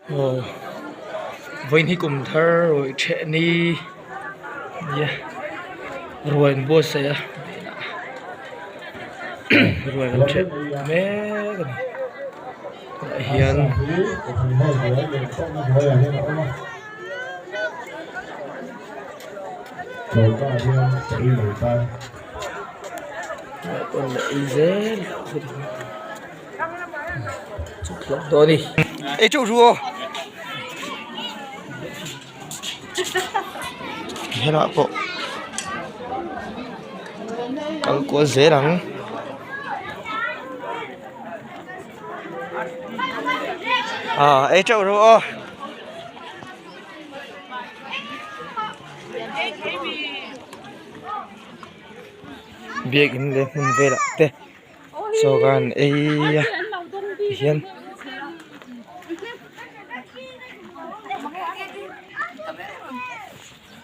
Aw vawiin hi kum thar ruih ṭheh ni nia ruai an buatsaih a ruai an ṭheh mek a ni tunah hian. Ei teuh ru aw helaiah pawh kal kual zel ang ah ei teuh ru aw. Biakin leh hmun velah te chaw kan ei a tihian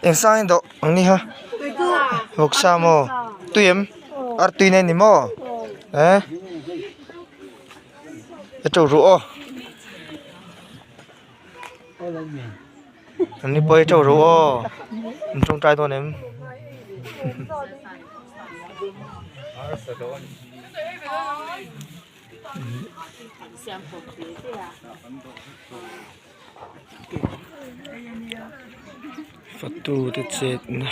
eng sang in dawh ang ni kha vawksa maw tui em artui nen ni maw eh a teuh ruh aw. An ni pawh hi teuh ru aw an tawngtai dawn em fatu te chetna.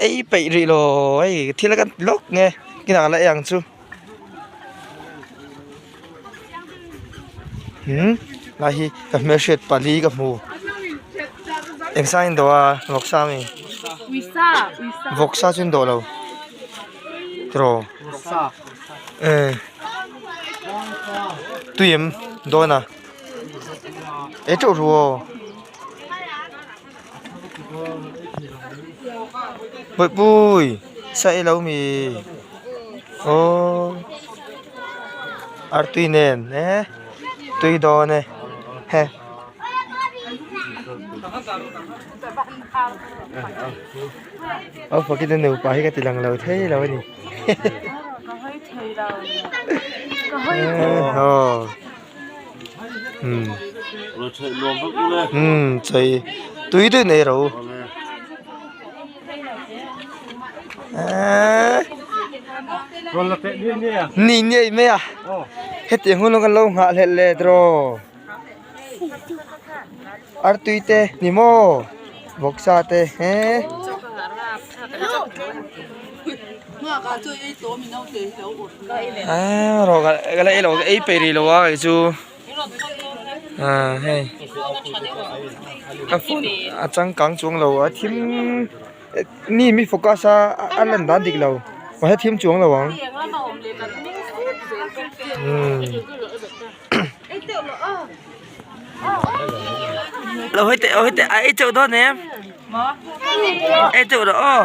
Ei peih rih lo hei thil a kan ti lawk nge kinah ka la ei ang chu hmm lai hi ka hmelhriat pali ka hmu eng sang in dawh a vawksa ami vawksa chu in dawh lo tiraw eh tui em dawn a ei teuh ru aw. Bawihpui sa i lo mi aww artui nen eh tui dawn e he aw fakina nupa hi ka ti lang lo thei lo a ni aw. Umm chei tui deuh nei ro eee ni ngei mai a hetiang hun kan lo nghah hlelh leh tiraw artui te ni maw vawksa te he. Aaa rawh ka la ei lo ka ei peih rih lo a kei chu aaa hei ka phone a changkang chuang lo a thim mi mi focus a a lan dan dik lo mahse thim chuang lo ang umm lo hawi teh hawi teh a ei chauh dawn em ei chauh rawh aw.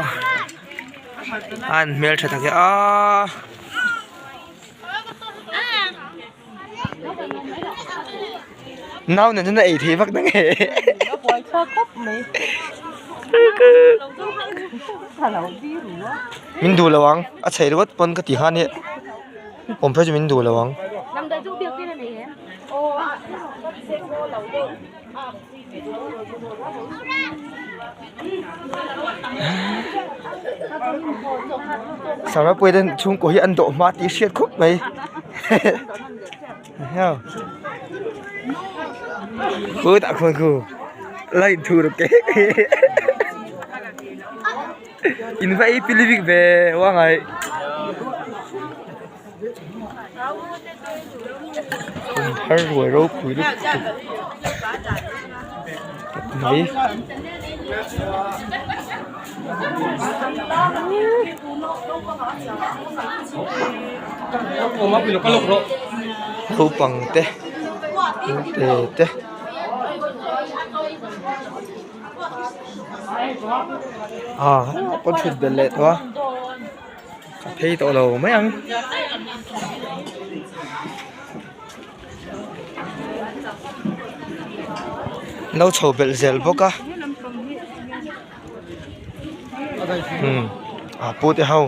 An hmeltha tak e aaa nau nen chuan a ei thei vak na nge min duh lo ang a chheih ringawt pawn ka ti khan hi awm phei chu min duh lo ang. Sarapui ten chhungkaw hi an dawh hma tih hriat khawp mai khutah khuan khu light thur ke in va ei pili bik ve uangai. Kum thar ruai ropui lutuk mai. Naupang te te te ah pawn thut belh leh tawh a. Ka phei tawh lo mai ang. No chho belh zel bawk a. Hmm a pu te ho.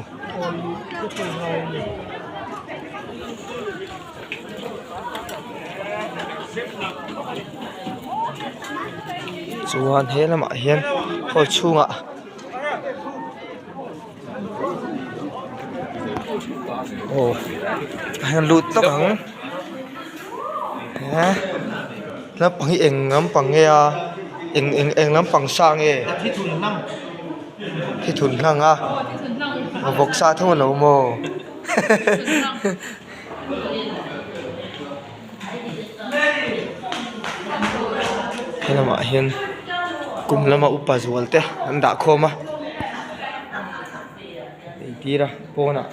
Chuan he lamah hian hall chhungah aw a han lut tawk ang he naupang hi eng lampang nge a eng eng eng lampang sa nge thithun hlang a vawksa tho a lo maw. Helamah hian kum lama upa zual te an dah khawm a entir a pawnah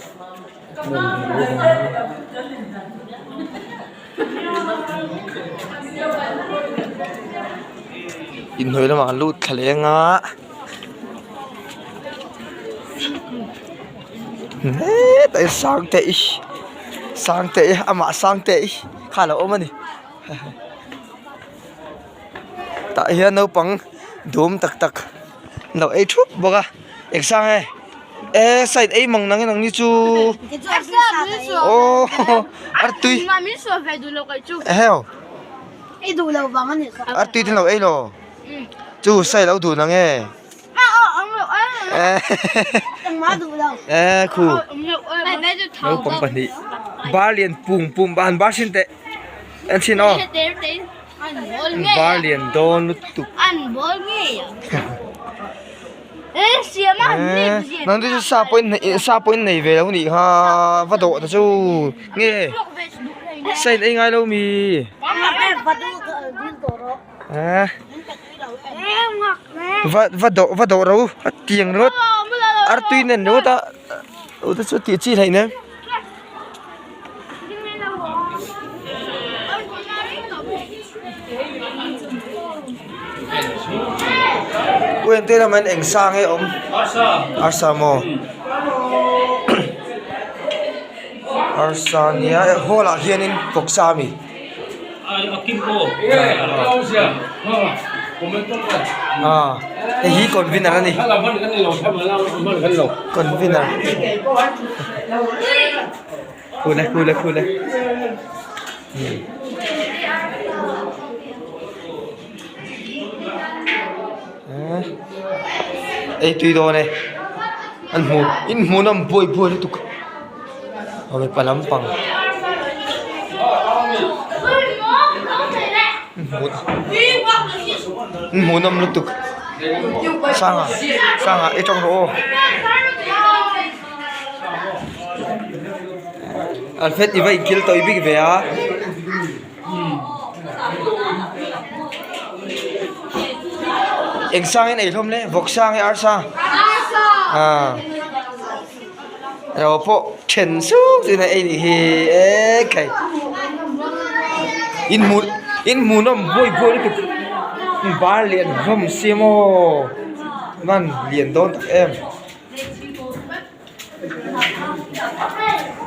inhnuai lamah an lut thla leng a hetah hian Sangte-i Sangte-i amah Sangte-i kha a lo awm a ni tah hian naupang dum tak tak an lo ei thup bawk a eng sang nge e side ei mang nang nang ni chu aw artui eheu artui te an lo ei lo chu side a lo duh nang e. E khu naupang pahnih bar lian pum pum an bar sin teh en chhin aw bar lian dawn lutuk nang te chu sa pawh in sa pawh in nei ve lo nih kha va dawh ta chu nge sa in ei ngai lo mi eh. Va va dawh va dawh ro a tiang ringawt artui nen ringawt a aw te chu tih chi hleih nen. Pu Ente lamah hian eng sa nge awm arsa maw arsa nia hall ah hianin vawksa a mi. Hei hi convener a ni convener khule khule khule ei tui dawn e an hmu in hmuhnawm buai buai lutuk. Aw mipa lampang hmuhnawm lutuk sanga sanga i tawng rawh aw Alfred i va inkhel tawih bik ve a. Eng sangin ei hlawm le vawk sang nge arsa ah. Ro pawh then suk in a ei nih hi e khai in hmuh in hmuhnawm buai buai lutuk bar lian hlawm si maw man lian dawn tak em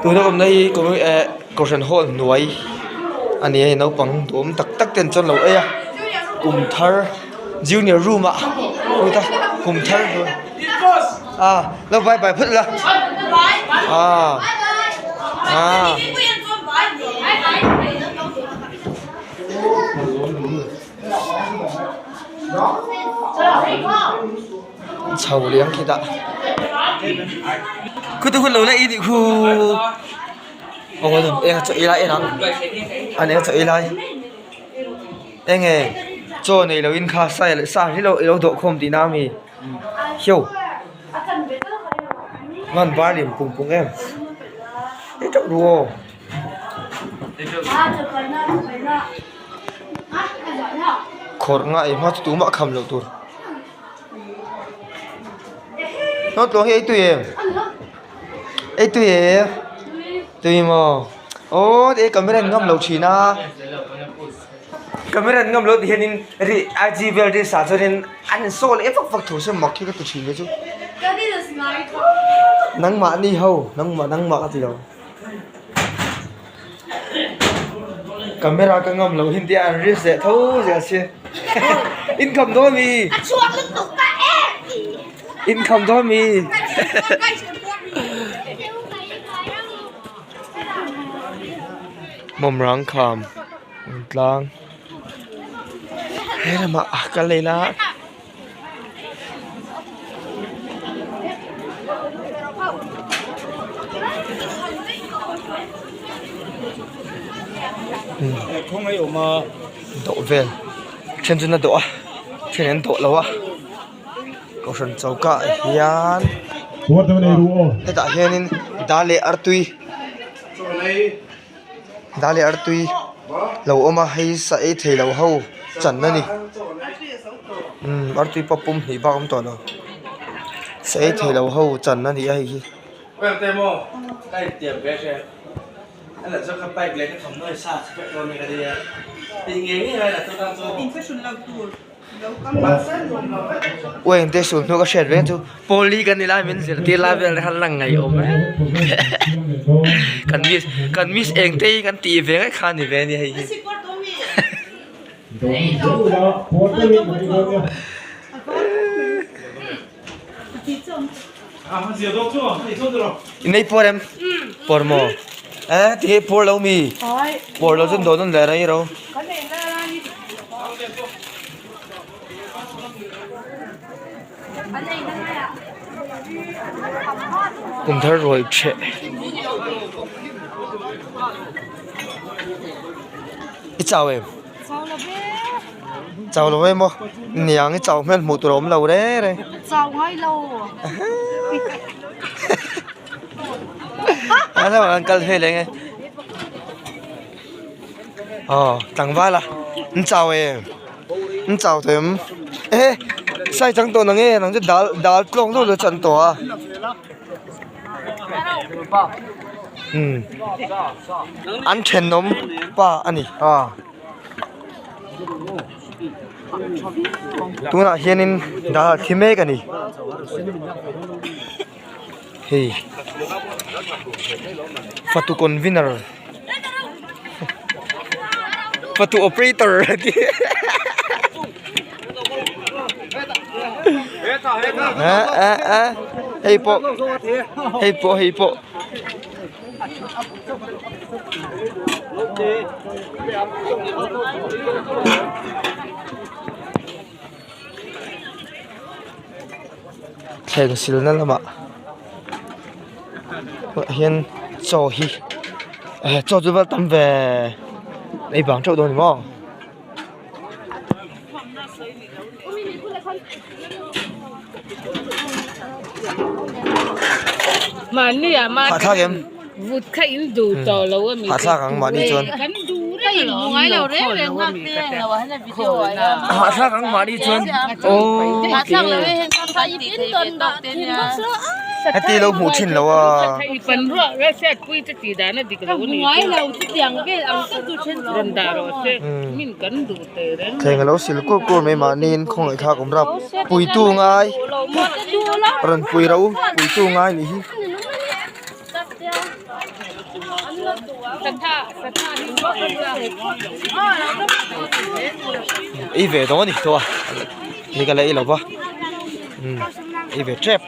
tuna awmna hi eh kohhran hall hnuai a ni a hei naupang duhawm tak tak ten chuan lo ei a kum thar junior room ah kum thar. A lo vai bai phut la a a chho liang khi dah khu tu hun lo la i nih khu aw eng a chaw ei lai en ang an eng a chaw ei lai. Enge chaw nei loin kha sa hi lo ilo dawh khawm tihna a mi hiu hman bar lian pung pung em ei teuh ru aw. Khawrh nga ei hma chu tumah kham loh tur naw tluang hi ei tui em ei tui em tui maw aw e camera in ngam lo thin a. Camera an ngam lo ti hianin ri IG vel ri sa chuanin an insaw leh vak vak tho se mak hi ka ti thin ve chu. Nangmah ni ho nangmah nangmah ka ti lo. Camera ka ngam lo hin tia an risk leh tho zel si. In kham dawn mi. In kham dawn mi. Mawmrang kham. Tlang. He lamah kal leh ila. Dawh vel then chu na dawh a then an dawh lo a kohhran choka ah hian hetah hianin dal leh artui dal leh artui lo awm a hei sa ei thei lo ho chan a ni umm artui pawh pum hnih bak a awm tawh lo sa ei thei lo ho chan a ni a hei hi. Uain te sul hnu ka hriat reng chu pawli kan ni lai min zirtir lai vel te khan lang ngaih awm e kan miss kan miss eng te hi kan tih ve ngei kha ni ve a ni hei hi. Nei pawr em? Pawr maw? Eh ti hi pawr lo mi? Pawr lo chuan dawn an leh rei ro. Kum thar ruai ṭheh. I chau em? Chau lo em aw niang i chau hmel hmuh tur a awm lo reng reng. Chau ngai lo. A lo an kal vel eng e. Aw tlangval a an chau em an chau tawh em e sai chang tawh nang e nang chu dal dal tlawng deuh deuh chan tawh a. Umm an thenawm pa a ni a tunah hianin dal a thi mek a ni hei fatu convener fatu operator a ti eh eh eh hei pawh hei pawh hei pawh. Thleng silna lamah hian chaw hi chaw chu va tam ve ei bang teuh dawn a ni maw. Hahthlak em? Hahthlak ang mahni chuan Hahthlak ang mahni chuan aww heti lo hmuh thin lo a. Thleng a lo sil kur kur mai mahniin khawngaih thlak awm rap puitu ngai rawn pui ro puitu ngai nih hi. Ei ve dawn a ni tawh a ni ka la ei lo va ei ve tep.